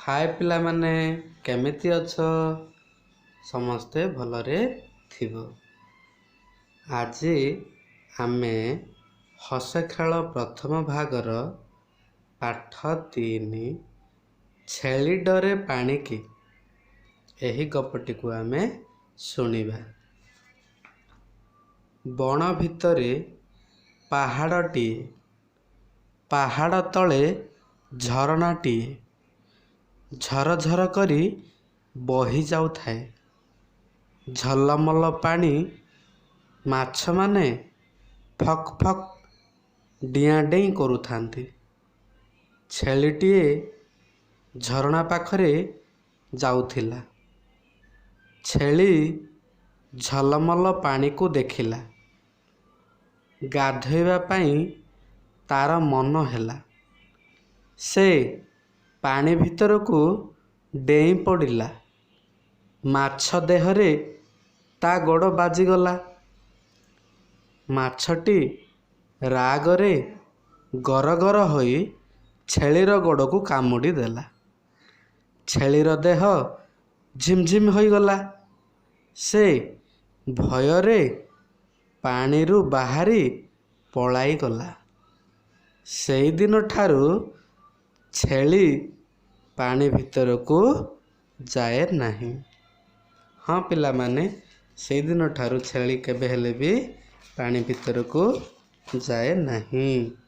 ହାଏ ପିଲାମାନେ, କେମିତି ଅଛ? ସମସ୍ତେ ଭଲରେ ଥିବ। ଆଜି ଆମେ ହସଖେଳ ପ୍ରଥମ ଭାଗର ପାଠ 3, ଛେଳି ଡରେ ପାଣିକି, ଏହି ଗପଟିକୁ ଆମେ ଶୁଣିବା। ବଣ ଭିତରେ ପାହାଡ଼ଟିଏ। ପାହାଡ଼ ତଳେ ଝରଣାଟିଏ ଝରଝର କରି ବହି ଯାଉଥାଏ। ଝଲମଲ ପାଣି, ମାଛମାନେ ଫକ୍ ଫକ୍ ଡିଆଁ ଡେଇଁ କରୁଥାନ୍ତି। ଛେଳିଟିଏ ଝରଣା ପାଖରେ ଯାଉଥିଲା। ଛେଳି ଝଲମଲ ପାଣିକୁ ଦେଖିଲା। ଗାଧୋଇବା ପାଇଁ ତାର ମନ ହେଲା। ସେ ପାଣି ଭିତରକୁ ଡେଇଁ ପଡ଼ିଲା। ମାଛ ଦେହରେ ତା ଗୋଡ଼ ବାଜିଗଲା। ମାଛଟି ରାଗରେ ଗରଗର ହୋଇ ଛେଳିର ଗୋଡ଼କୁ କାମୁଡ଼ି ଦେଲା। ଛେଳିର ଦେହ ଝିମଝିମ ହୋଇଗଲା। ସେ ଭୟରେ ପାଣିରୁ ବାହାରି ପଳାଇଗଲା। ସେଇଦିନଠାରୁ ଛେଳି ପାଣି ଭିତରକୁ ଯାଏ ନାହିଁ। ହଁ ପିଲାମାନେ, ସେଇଦିନଠାରୁ ଛେଳି କେବେ ହେଲେ ବି ପାଣି ଭିତରକୁ ଯାଏ ନାହିଁ।